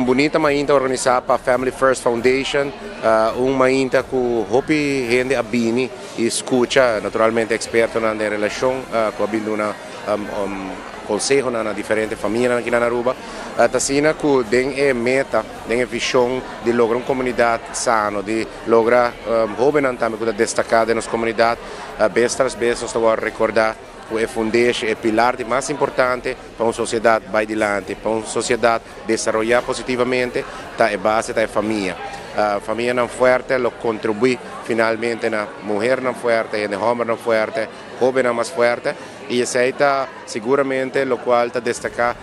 Bunita mainta organisa pa Family First Foundation, un mainta cu hopi hende a bini y scucha naturalmente expertonan den relacion cu a bin duna consehonan na diferente famianan aki na Aruba. Ta asina cu den e meta, den e vision di logra un comunidad sano, di logra hobennan tambe cu ta destaca den nos comunidad, bes tras bes nos ta worde recorda cu e fundeshi, e pilar di mas importante pa un sociedad bay dilanti, pa un sociedad desaroya positivamente, ta e base, ta e famia. Famianan fuerte lo contribui finalmente na muhernan fuerte, hende hombernan fuerte, hobennan mas fuerte, y esey ta siguramente locual ta destaca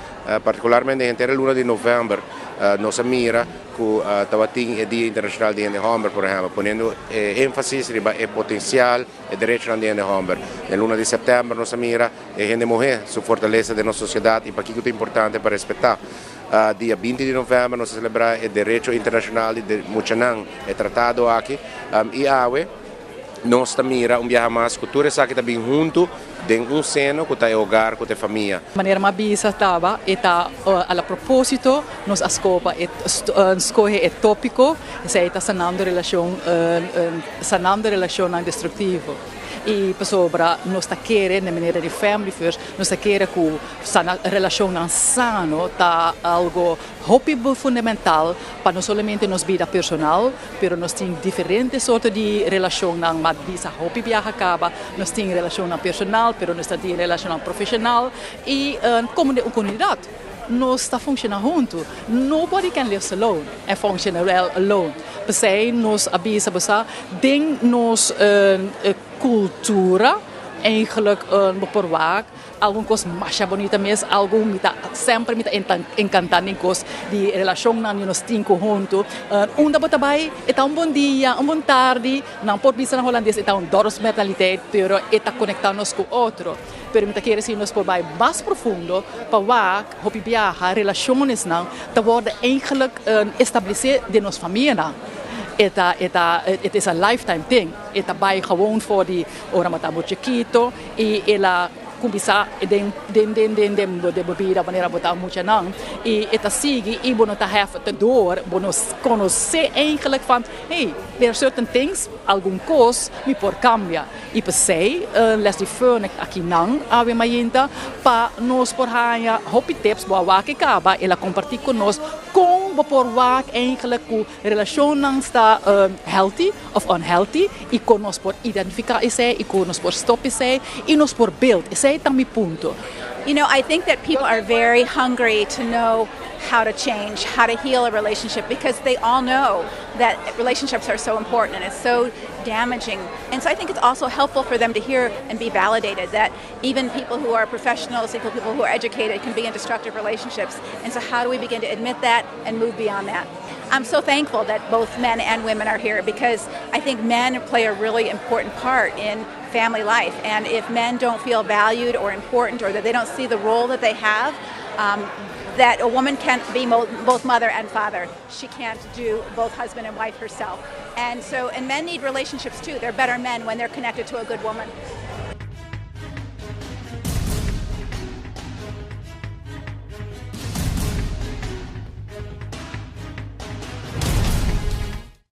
particularmente henter e luna di november. Nos a mira cu tabatin e Dia Internacional di Hende Homber, por ehempel, poniendo enfasis riba e potencial, e derechonan di hende homber. Den luna di september nos a mira e hende muher su fortalesa den nos sociedad y pakico ta importante pa respeta. Dia 20 di november nos a celebra e derecho internacional di muchanan, e tratado aki, y awe nos ta mira un biaha mas cu tur esaki ta bin hunto den un seno cu ta e hogar, cu ta e famia. Manera m'a bisa taba e ta a la proposito nos a scopa e scoge e topico, esey ta sanando relacion, sanando relacionnan destructivo. Y pasobra nos ta kere na manera di Family First, nos ta kere cu sana relacionnan sano ta algo hopi fundamental pa no solamente nos bida personal, pero nos tin diferente sorto di relacionnan, m'a bisa hopi biaha caba, nos tin relacionnan personal, pero nos tin relacionnan profesional y como den un comunidad nos ta funciona hunto. Nobody can live alone and function well alone. Pesey nos a bisa bosa den nos cultura eigenlijk bo por wak algun cos masha bonita mes, algo mi ta semper mi ta encanta den cos di relacionnan di nos tin hunto. Unda bo ta bay e ta un bon dia, un bon tardi, nan por bisa na Holandes e ta un dorpsmentaliteit, pero e ta conecta nos cu otro. Pero mi ta kere si nos por bay mas profundo pa wak hopi biaha relacionesnan ta worden eigenlijk establece den nos famianan. E ta, it is a lifetime thing. E ta bay gewoon for di ora bo ta chikito y el a cuminsa den bida manera bo ta muchanan y e ta sigui y bo no ta have te door, bo no conoce eigenlijk van, hey, there are certain things, algun cos mi por cambia. Y pesey Leslie Furnick aki nan awe mainta pa nos por haya hopi tips, bo a wak caba, el a comparti cu nos con bo por wak eigenlijk cu relacionnan ta healthy of unhealthy y con nos por identifica esey y con nos por stop esey y nos por build. Esey ta mi punto. I think that people are very hungry to know how to change, how to heal a relationship, because they all know that relationships are so important and it's so damaging. And so I think it's also helpful for them to hear and be validated that even people who are professionals, even people who are educated, can be in destructive relationships. And so how do we begin to admit that and move beyond that? I'm so thankful that both men and women are here because I think men play a really important part in family life. And if men don't feel valued or important or that they don't see the role that they have, that a woman can't be both mother and father. She can't do both husband and wife herself. And so, and men need relationships too. They're better men when they're connected to a good woman.